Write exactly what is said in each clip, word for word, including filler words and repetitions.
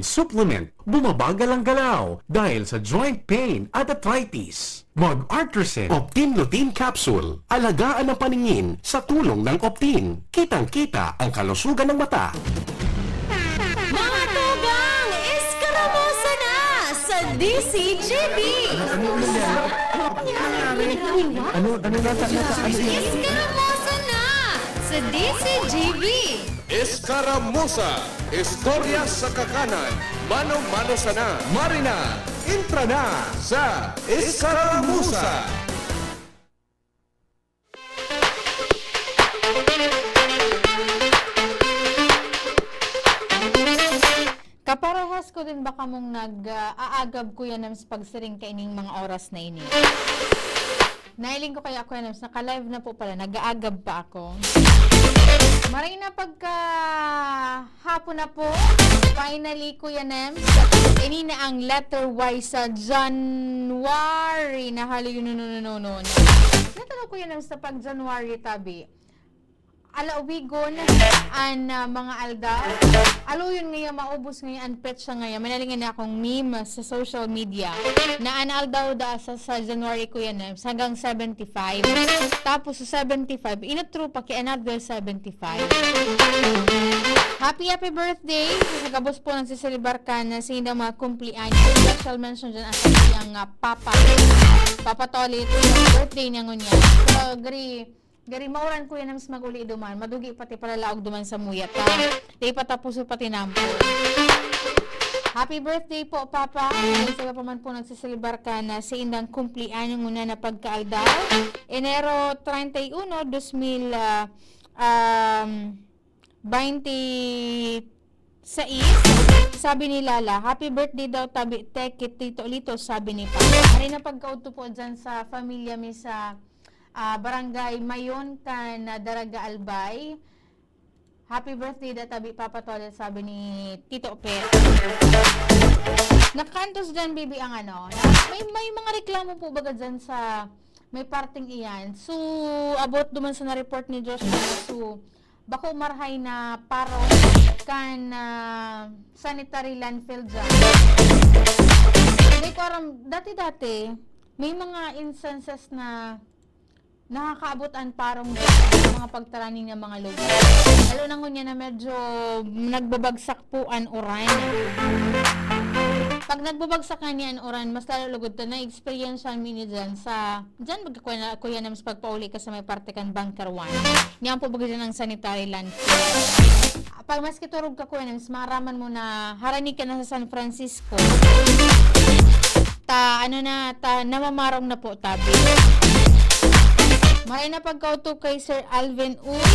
Supplement, bumabagal ang galaw dahil sa joint pain at arthritis. Mag-Artresin Optin Lutein Capsule. Alagaan ang paningin sa tulong ng Optin. Kitang-kita ang kalusugan ng mata. Mga tugang, eskaramosa na sa D C G B! Ano, ano nata, nata, ano yun? Eskaramosa na sa D C G B! Eskaramusa, istorya sa kakanan, mano-mano sana. Marina, intra na sa Eskaramusa. Kaparehas ko din ba kamong nag-aagab, Kuya Nems, pagsiring kaining mga oras na ini? Nailing ko kaya, Kuya Nems, naka-live na po pala, nag-aagab pa ako. Maray na pagka hapon na po, finally, Kuya Nems, ini na ang letter Y sa January na haloy no no no no no. Natanaw, Kuya Nems, na pag January, tabi. Alaubigon an ah, mga aldaw. Aluyon ngaya, maubos ngaya an petsa ngaya. May nalingan na akong meme sa social media na an aldaw da sa, sa January, Kuya Nems, hanggang seventy-five. Tapos sa seventy-five, inutro pa ki another seventy-five. Happy, happy birthday sa gabos po nagsiselebar kan na sa indang mga kumpleanyo. Special mention dyan ang sa iyang ah, papa. Papa Tolit, birthday niya ngunyan. So, gari, gari mauran, Kuya Nems, mag-uli duman. Madugi pati palalaog duman sa muya ta. Di pa tapos pati nampo. Happy birthday po, Papa. Sa iba pa man po nagsiselebar kan na sa indang kumpleanyo ngunyan na pagkaaldaw. Enero treinta y uno, dos mil, ah, um, twenty-six, sabi ni Lala, "Happy birthday daw, tabi, te, ki Tito Lito," sabi ni Papa. Maray na pagkaudto po dyan sa pamilya mi sa ah, Barangay Mayon kan ah, Daraga Albay. "Happy birthday da, tabi, Papa Tolit," sabi ni Tito Pe. Nakaantos dyan, baby, ang ano. May, may mga reklamo po baga dyan sa may parting iyan. So, about duman sa na-report ni Joshua, so, bako marahay na parong kan ah, sanitary landfill dyan. Hindi ko aram, dati-dati, may mga instances na nakakaabot an parong sa mga pagtaraning ng mga lugar. Lalo na ngunyan na medyo nagbabagsak po an uran. Pag nagbabagsak nga niya an uran, mas lalo lugod ta na-experience mi ni dyan sa, dyan magkakuya na, kuya Nams, pagpauli ka sa may parte kan Bunker one. Niyan po baga dyan ang sanitary landfill. Pag maski turog ka, Kuya Nams, maaraman mo na harani ka na sa San Francisco. Ta, ano na, ta, namamarong na po, tabi. Maray na pagkauto kay Sir Alvin Uy.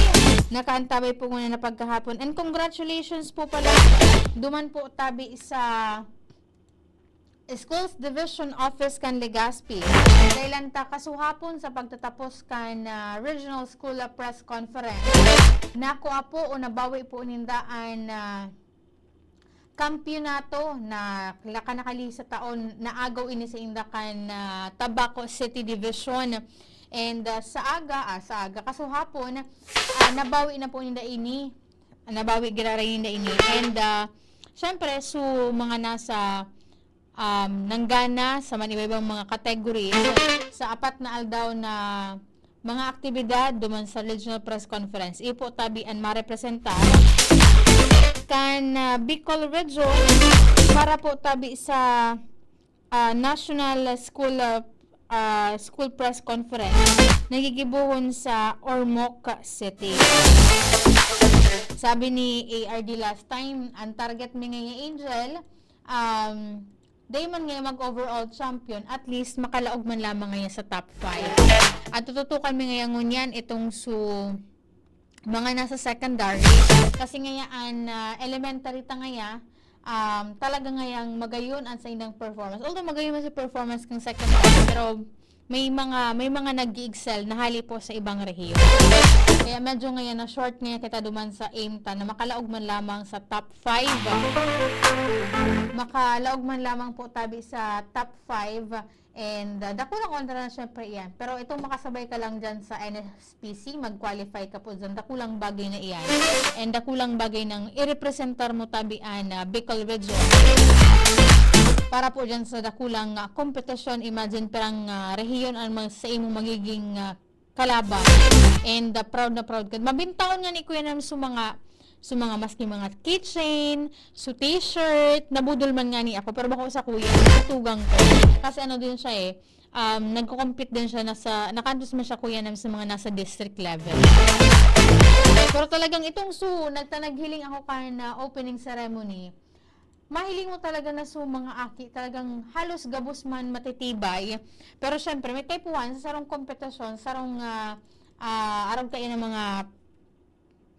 Nakaantabay po muna na pagkahapon. And congratulations po pala. Duman po, tabi, sa Schools Division Office kan Legazpi. Dahil ta kasuhapon sa pagtatapos kan ah, Regional School ah, Press Conference, nakua po o nabawi po ninda an ah, kampiyonato na laka nakali sa taon na agaw ini sa inda kan ah, Tabaco City Division. And ah, sa aga, ah, sa aga, kasuhapon, ah, nabawi na po ninda ini. Nabawi giraray ninda ini. And ah, syempre, so mga nasa um, nanggana sa man iba-ibang mga categories sa apat na aldaw na mga aktibidad duman sa Regional Press Conference. Ipo tabi an marepresentar kan ah, Bicol Region para po tabi sa ah, National School ah, ah, School Press Conference na gigibohon sa Ormoc City. Sabi ni A R D last time, ang target mi ngayon, Angel, um, dai man ngayon mag-overall champion, at least makalaog man lamang ngayon sa top five. At tututukan mi ngayon ngunyan itong su mga nasa secondary. Kasi ngayaan na elementary ta ngaya, um, talaga ngayang magayon ang sa indang performance. Although magayon man sa performance kang secondary, pero may mga may mga nag-excel na hali po sa ibang rehiyon. Kaya medyo ngayon na short ngayon kita duman sa aim ta na makalaog man lamang sa top five. Makalaog man lamang po tabi sa top five And, ah, dakulang kontra na syempre iyan. Pero itong makasabay ka lang dyan sa N S P C, mag-qualify ka po dyan. Dakulang bagay na iyan. And dakulang bagay nang irepresentar mo tabi an, ah, Bicol Region. Para po dyan sa dakulang, ah, kompetisyon, imagine perang, ah, rehiyon ang mga sa imong magiging, ah, kalaban. And, ah, proud na proud ka. Mabintaon nga ni Kuya Nam sa mga, sa mga maski mga keychain, sa t-shirt, nabudol man nga ni ako, pero bako sa kuya, natugang ko. Kasi ano din siya eh, um, nagko-compete din siya, nasa, nakantos man siya, Kuya Nam, sa mga nasa district level. Pero talagang itong su, nagtanaghiling ako kan, ah, opening ceremony. Mahiling mo talaga na su mga aki, talagang halos gabos man matitibay. Pero syempre, may type one, sa sarong kompetisyon, sarong, ah, ah, arog kayo ng mga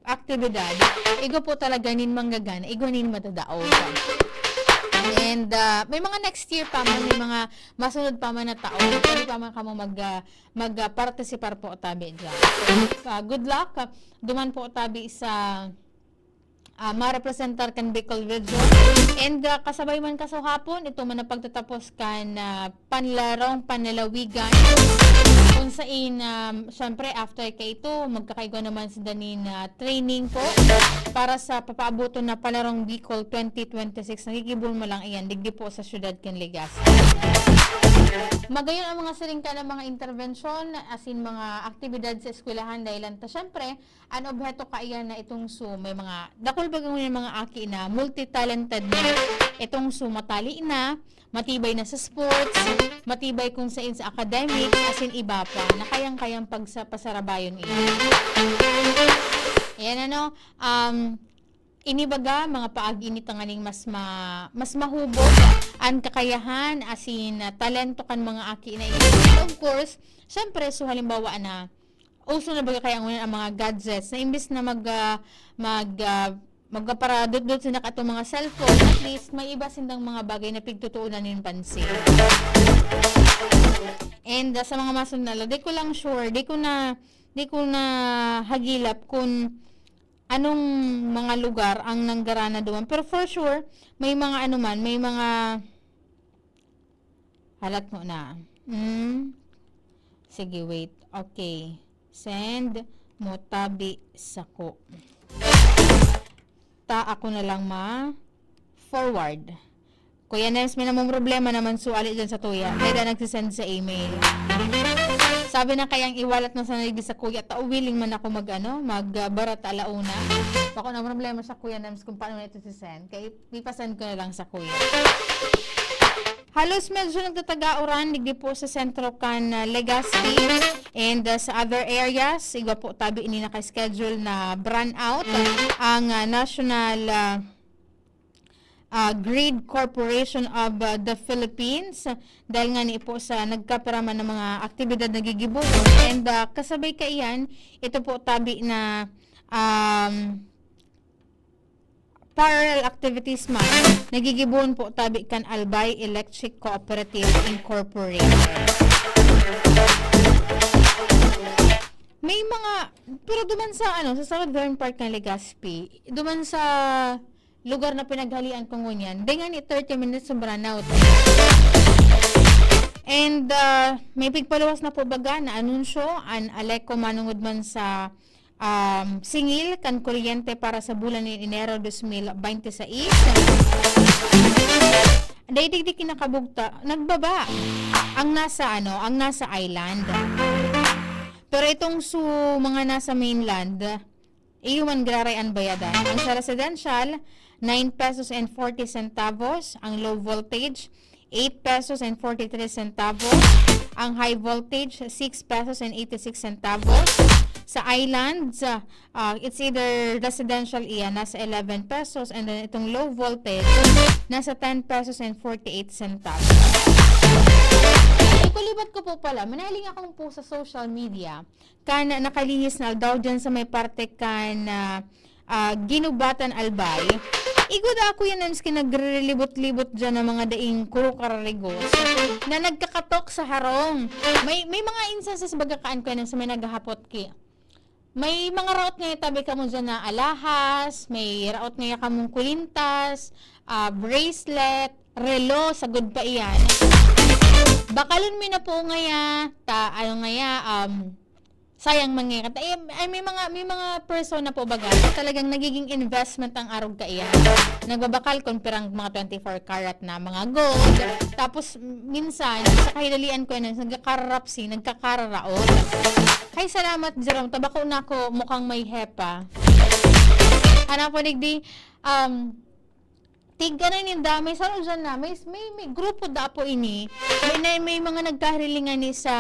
aktibidad, igwa po talaga nin manggagana, igwa nin madadaog. And, ah, may mga next year pa man, may mga masunod pa man na taon. Pwede pa man kamo mag, ah, mag, ah, partisipar po tabi dyan. Ah, good luck. Duman po tabi sa, ah, marepresentar kan Bicol Region. And, ah, kasabay man kaso hapon, ito man ang pagtatapos kan, ah, panlarong panlalawigan. Kung sain, um, syempre, after ka ito, magkakaigwa naman sa danin, ah, training po para sa papaaboton na Panlarong Bicol twenty twenty-six. Nagigibon mo lang iyan, digdi po sa syudad kan Legazpi. Magayon ang mga siring ka ng mga intervensyon, as in mga aktibidad sa eskwelahan, dahil lang ta, syempre, an obheto kaiyan na itong su, may mga dakul bagang mga aki na multi-talented na. Itong su, matali na, matibay na sa sports, matibay kung sain sa academics, as in iba pa, na kayang-kayang pagsa-, pasarabayon iyan. Ayan ano, um, inibaga, mga paagi ini tanganing mas ma-, mas mahubog an kakayahan, as in, ah, talento kan mga aki na ini. Of course, syempre, so halimbawa na, uso na baga kaya ngunyan ang mga gadgets na imbis na mag, ah, mag, ah, magpaparadot-dot sila katong mga cellphone, at least may iba sindang mga bagay na pigtutuunan nin pansin. And, ah, sa mga masunod na, di ko lang sure, di ko na, di ko na hagilap kung anong mga lugar ang nanggarana duman. Pero for sure, may mga ano man, may mga Halat mo na. Hmm. Sige, wait. Okay. Send mo tabi sako. Ta ako na lang ma-forward. Kuya Nems, may namang problema naman suali dyan sa tuya. Kaya da nagsisend sa email. Sabi na kayang iwalat na sa nagdi sa kuya, tao willing man ako mag, ano, mag, ah, barat alauna. Bako na problema sa Kuya Nems kung paano na ito si send. Kaya ipasend ko na lang sa kuya. Halos medyo nagtatagauran, digdi po sa sentro kan, ah, Legazpi and, ah, sa other areas. Igwa po tabi ini naka-schedule na brownout ang, ah, National, ah, ah, Grid Corporation of, ah, the Philippines. Dahil nga ni po sa nagkapiraman ng mga aktibidad na gigibohon. And, ah, kasabay kaiyan, ito po tabi na, um, parallel activities man, nagigibohon po tabi kan Albay Electric Cooperative Incorporated. May mga, pero duman sa, ano, sa Southern Park ng Legazpi, duman sa lugar na pinaghalian ko ngunyan, di nga ni thirty minutes sa brownout. And, ah, may pigpaluwas na po baga na anunsyo an Aleco manungod man sa um, singil kan kuryente para sa bulan nin Enero dos mil bente seis. Dai digdi kinakabugta, nagbaba ang nasa, ano, ang nasa island. Pero itong su mga nasa mainland, iyo man giraray an bayadan. Ang sa residential, nine pesos and forty centavos. Ang low voltage, eight pesos and forty-three centavos. Ang high voltage, six pesos and eighty-six centavos. Sa islands, ah, it's either residential iyan, nasa eleven pesos, and then itong low voltage, nasa ten pesos and forty-eight centavos. Ipalibat ko po pala, manaling akong po sa social media, kan nakalihis na aldaw dyan sa may parte kan, ah, ah, Ginubatan, Albay. Igwa da ako yan, Ems, ki nagrelibot-libot dyan ng mga daing kuro kararigos na nagkakatok sa harong. May, may mga instances baga kaan ko yan, Ems, may naghahapot ki. May mga raot nga tabi kamo dyan na alahas, may raot nga kamong kulintas, ah, bracelet, relo, sagod pa iyan. Bakalon mi na po ngaya, ta, ano ngaya, um, sayang man ngaya. Kata-, eh, ay, may mga, may mga persona po baga na talagang nagiging investment ang arog kaiyan. Nagbabakal kun pirang mga twenty-four karat na mga gold. Tapos, minsan, sa kahidalian ko yan, nagkakararapsi, nagkakararaot. Hay, salamat, Jerome. Tabako na ako, mukhang may hepa. Ano po, digdi, um, tig-, ano ninda, may saro dyan na, may, may, may grupo da po ini. May, na, may mga nagkahirilingan ni sa,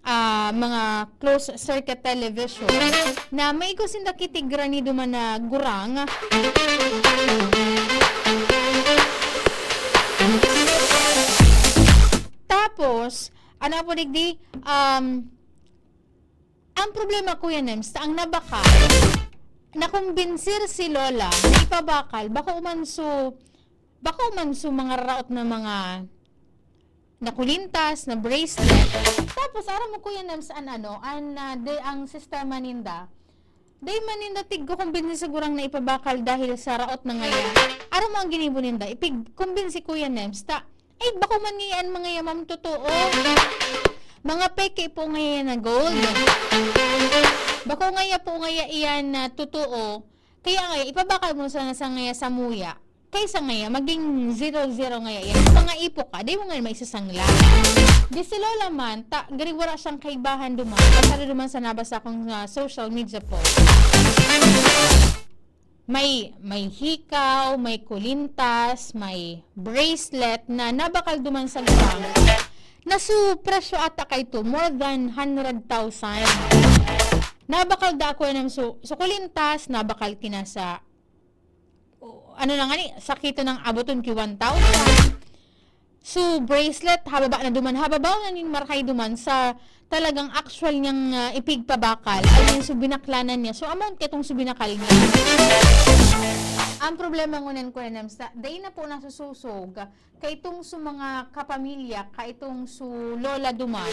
ah, mga closed circuit television na may igwa sinda kitigra ni duman na gurang. Tapos, ano po, digdi, um, ang problema, Kuya Nems, ta ang nabakal, nakumbinsir si Lola na ipabakal, bako man su, bako man su mga raot na mga nakulintas, na bracelet. Tapos, aram mo, Kuya Nems, an ano, an, ah, de, ang sistema ninda, di man ninda tigkukumbinsi sigurang na ipabakal dahil sa raot na ngaya. Aram mo ang ginibo ninda, ipigkumbinsi, Kuya Nems, ta, ay, bako man iyan mga yamam totoo. Mga peke po ngayon na gold. Bako ngaya po ngaya iyan na totoo. Kaya ngaya, ipabakal mo sana sa ngaya sa muya. Kaysa ngaya, maging zero-zero ngaya yan. Kung mga ipo ka, di mo ngayon maisasangla. Di si Lola man, ta, gari wala siyang kaibahan duman. Pasado duman sa nabasa kong, ah, social media post. May, may hikaw, may kulintas, may bracelet na nabakal duman sa gurang. Na su presyo ata kay to, more than hundred thousand. Nabakal da ako ng su, su kulintas, nabakal kina sa, ano na nga ni, sakito ng abuton ki one thousand. So, bracelet, hababa na duman. Hababaw na nin marhay duman sa talagang actual niyang, ah, ipigpabakal. I mean, so, binaklanan niya. So, amount ka itong so, binakal niya. Ang problema ngunan ko, N M, sa, dahil na po nasususog, kaitong so mga kapamilya, kaitong so lola duman,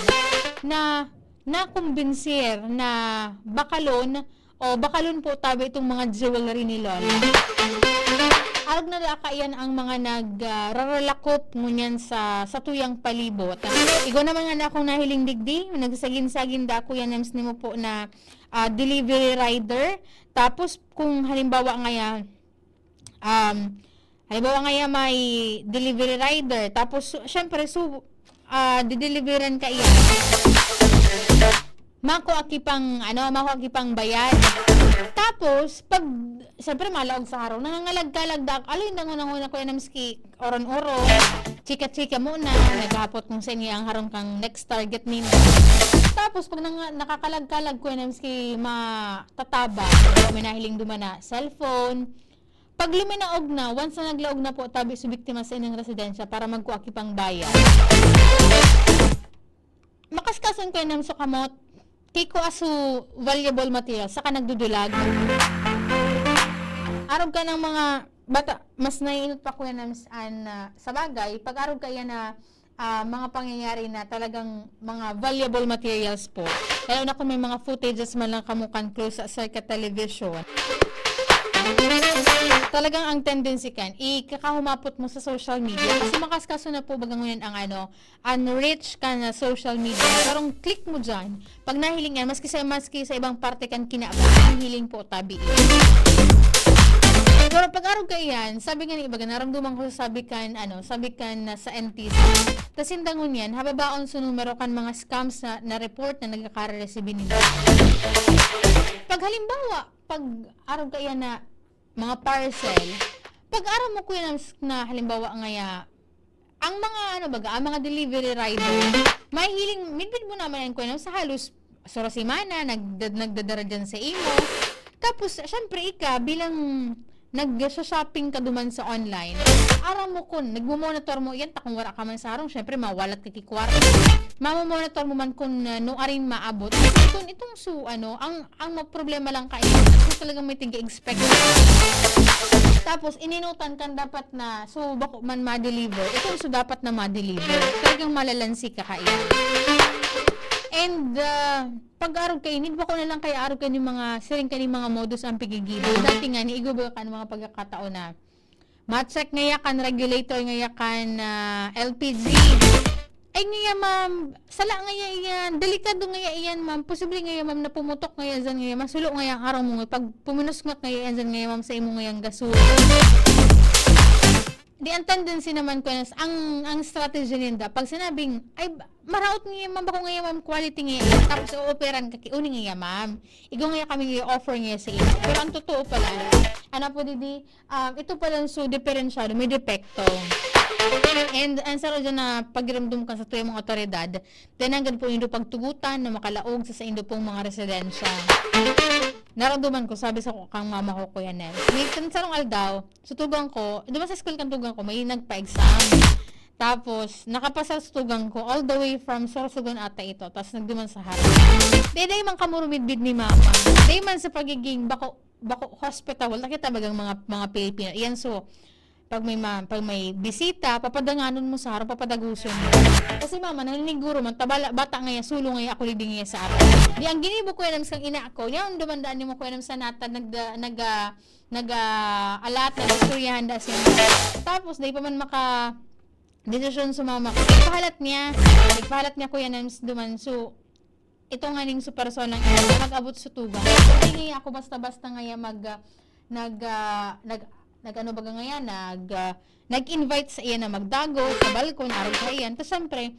na nakumbinsir na bakalon o bakalon po tabi itong mga jewelry ni Lola. Arog na daka iyan ang mga nag, ah, raralakop ngunyan sa, sa tuyang palibot. Igo naman nga na akong nahiling digdi, nagsagin-sagin da ako yan, Nams, nimo po na, ah, delivery rider. Tapos, kung halimbawa nga yan, um, halimbawa nga yan, may delivery rider. Tapos, su-, syempre, su-, ah, dideliveran ka iyan. Mako aki pang, ano, mako aki pang bayad. Tapos, pag, siyempre, malaog sa harong, nangangalag-kalag da, aloy, nangunahuna ko yan, miski oron-oron, chika-chika muna, naghahapot kung sa inyo ang harong kang next target ninyo. Tapos, pag nanga-, nakakalag-kalag ko yan, miski matataba, may nahiling duman na cellphone, pag luminaog na, once na naglaog na po, tabi su biktima sa inyong residensya para magkuha ki pang bayad. Makaskason ko yan ang sukamot. Kay ko aso valuable material, saka nagdudulag. Arog ka ng mga bata, mas naiinot pa ko yan ang, an, ah, sa bagay, pag arog ka yan na ah, mga pangyayari na talagang mga valuable materials po. Lalo na kung may mga footages man lang kamo kan close sa circuit television. Talagang ang tendency kan, ikakahumapot mo sa social media. Kasi makaskaso na po baga ngunyan ang ano, ang reach kan social media. Parang click mo dyan. Pag nahiling yan, maski sa, maski sa ibang parte kan kinaban, ang hiling po, tabi. Pero pag arog ka iyan, sabi nga ni iba, naramdaman ko sa sabi kan, ano, sabi kan, ah, sa N T C. Tas indangon yan, hababaon sa numero kan mga scams na, na report na nagkakaresibin nila. Pag halimbawa, pag arog ka iyan na mga parcel, pag arog mo ko yan na halimbawa ngaya, ang mga, ano baga, ang mga delivery rider, mahihiling, midbid mo naman yan, kuya, no? Sa halos sura semana, nagda-, nagdadara dyan sa imo. Tapos, syempre, ika, bilang nag-shopping ka duman sa online, aram mo kun, nagmo-monitor mo, yan, ta kung wala ka man sa harong, syempre, mawalat ka ki kwarta. Mamo-monitor mo man kun, uh, no arin maabot. Kun itong su, ano, ang ang ma-, problema lang kayo, so talagang may tiga-expect. Tapos, ininutan kan dapat na, so, bako man ma-deliver. Ito, so, dapat na ma-deliver. Talagang malalansi ka kayo. And, ah, pag-arog kayo, need bako na lang kayo arog kayo yung mga, siring kayo yung mga modus ang pigigibo. Dati nga, niigo ba ka ng mga pagkakataon na ma-check ngaya kan regulator ngaya kan, ah, L P G. Ay, ngaya, ma'am, sala ngaya iyan, delikado ngaya iyan, ma'am. Posible ngaya, ma'am, na pumutok ngaya dyan ngaya, masulo ngaya ang araw mo, pag puminosngak ngaya iyan dyan ngaya, ma'am, sa imo ngayang gasol. Di, ang tendency naman ko, ang, ang strategy ninda, pag sinabing, "Ay, maraot ngaya, ma'am, bako ngaya, ma'am, quality ngaya iyan," tapos ooperan ka, ki-, uni ngaya, ma'am. Igo ngaya kami i-offer ngaya sa imo. Pero ang totoo pala, ano po, didi, um, ito pala, so, diferensyado, may depekto. And ang saro dyan na pagiramdom kan satuyang mga awtoridad, dai nanggad po nindo pagtugotan na makalaog sa saindo pong mga residensya. Naramdaman ko, sabi sa ko, kang mama ko, Kuya Nel. May sarong aldaw, sa tugang ko, duman sa school kan tugang ko, may nagpa-exam. Tapos, nakapasa sa tugang ko, all the way from Sorsogon ata ito, tapos nagduman sa harap. Dai, dai man kamo rumidbid ni mama. Dai man sa pagiging bako, bako hospitable. Nakita bagang mga, mga Pilipino. Iyan, so, pag may ma-, pag may bisita, papadanganon mo sa harap, papadaguson mo. Kasi mama, naniniguro man, tabala, bata ngaya, sulo ngaya, ako lidi ngaya sa harap. Di, ang ginibo ko yan, ang ina ko, yan, dumandaan ni mo ko yan sa natad, nag, nag, ah, nag, ah, alat, nag-istoryahan da siya. Tapos, dai pa man maka, desisyon sa mama ko. Nagpahalat niya. Nagpahalat niya, Kuya Nams, duman. So, ito nga ning su persona, mag-abot sa tugang. Hindi niya ako basta-basta ngaya mag, ah, nag, ah, nag, nag-ano baga ngaya, nag, ah, nag-invite sa iya na magdagot sa balkon, arog sa iyan. Tapos, syempre,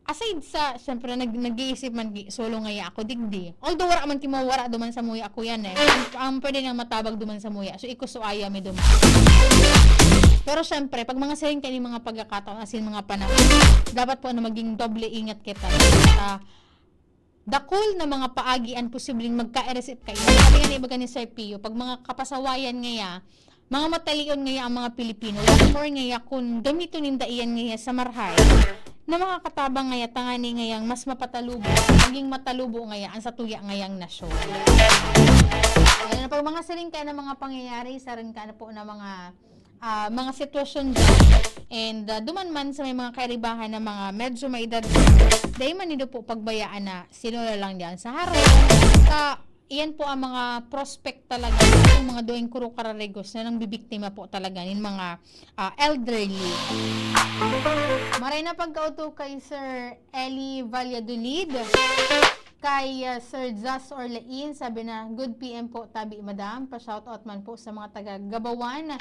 aside sa, syempre, nag-, nag-iisip man, gi-, solo ngaya ako digdi. Although, wala man kimawara duman sa muya ako yan eh. Ang, ang pwede nang matabag duman sa muya. So, ikusuaya mi duman. Pero, syempre, pag mga siring kaini mga pagkakataon, as in, mga panahon, dapat po na maging doble ingat kita sa dakul na mga paagi an posibleng magka-resip kayo. Sabi nga ni iba ni Sir Pio, pag mga kapasawayan ngaya, mga matalion ngaya ang mga Pilipino, what more ngaya kun gamiton ninda iyan ngaya sa marhay na makakatabang ngaya tangani ngayang mas mapatalubo, maging matalubo ngaya ang satuya ngayang nasyon. Lalo na pag mga siring ka na mga pangyayari, sa rin ka na po na mga, ah, mga sitwasyon dyan. And, ah, duman man sa may mga kairibahan na mga medyo may edad, dahil man nindo po pagbayaan na sino na lang dyan sa harong. Sa, iyan po ang mga prospect talaga, ang mga doing kuro kararigos na nang bibiktima po talaga nin mga, ah, elderly. Maray na pagkauto kay Sir Eli Valladolid, kay, ah, Sir Jas Orlain, sabi na, "Good P M po, tabi, madam." Pa-shoutout man po sa mga taga Gabawan,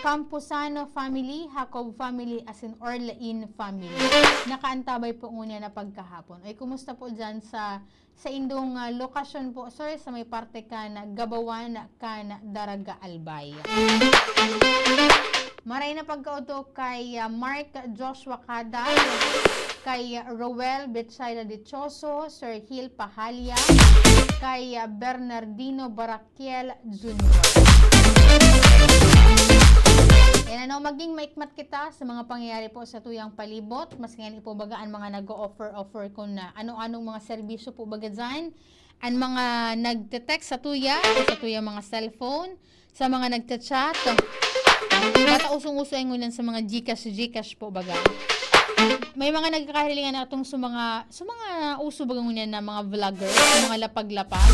Camposano family, Jacob family, asin Orlain family. Nakaantabay po ngunyan na pagkahapon. Ay, kumusta po dyan sa, sa indong, ah, lokasyon po, sir, sa may parte kan Gabawan, kan Daraga Albay? Maray na pagkauto kay, ah, Mark Joshua Caday, kay Roel Betsaida Dichoso, Sir Hil Pahalia, kay, ah, Bernardino Baraquiel Junior. Yan, ano, maging maikmat kita sa mga pangyayari po sa tuyang palibot. Mas ngayon ipo baga ang mga nag-o-offer-offer kung na ano-anong mga serbisyo po baga dyan. Ang mga nagte-text sa tuya, sa tuyang mga cellphone, sa mga nagcha-chat. Bata usong-uso ay ngunyan sa mga GCash, GCash po baga. May mga nagkakahilingan na itong sa mga, sa mga uso baga ngunyan na mga vlogger, sa mga lapag-lapag.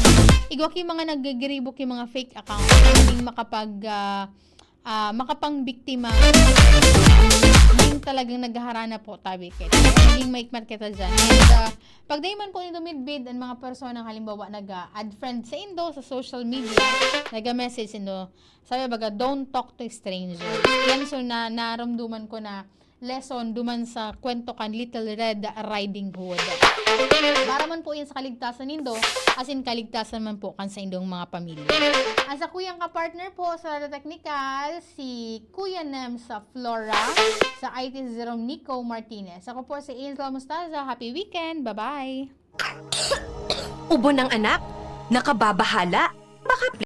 Igwa ki mga nagagiribo ki mga fake account, hindi makapag, ah, ah, makapangbiktima. Yung talagang naghaharana po, tabi kit. Maging maikmat kita dyan. And, ah, pag dai man po nindo midbid ang mga personang halimbawa nag-add friend sa indo sa social media, nag-message indo, sabi baga, "Don't talk to strangers." Yan, so na, naramdaman ko na lesson duman sa kwento kan Little Red Riding Hood. Para man po yan sa kaligtasan nindo, asin kaligtasan man po kan sa indong mga pamilya. Ang sa kuyang kapartner po sa Radyo Technical, si Kuya Nem sa Flora, sa I T si Jerome Nico Martinez. Ako po si Angel Mostaza. Happy weekend! Bye-bye! Ubo ng anak? Nakababahala? Baka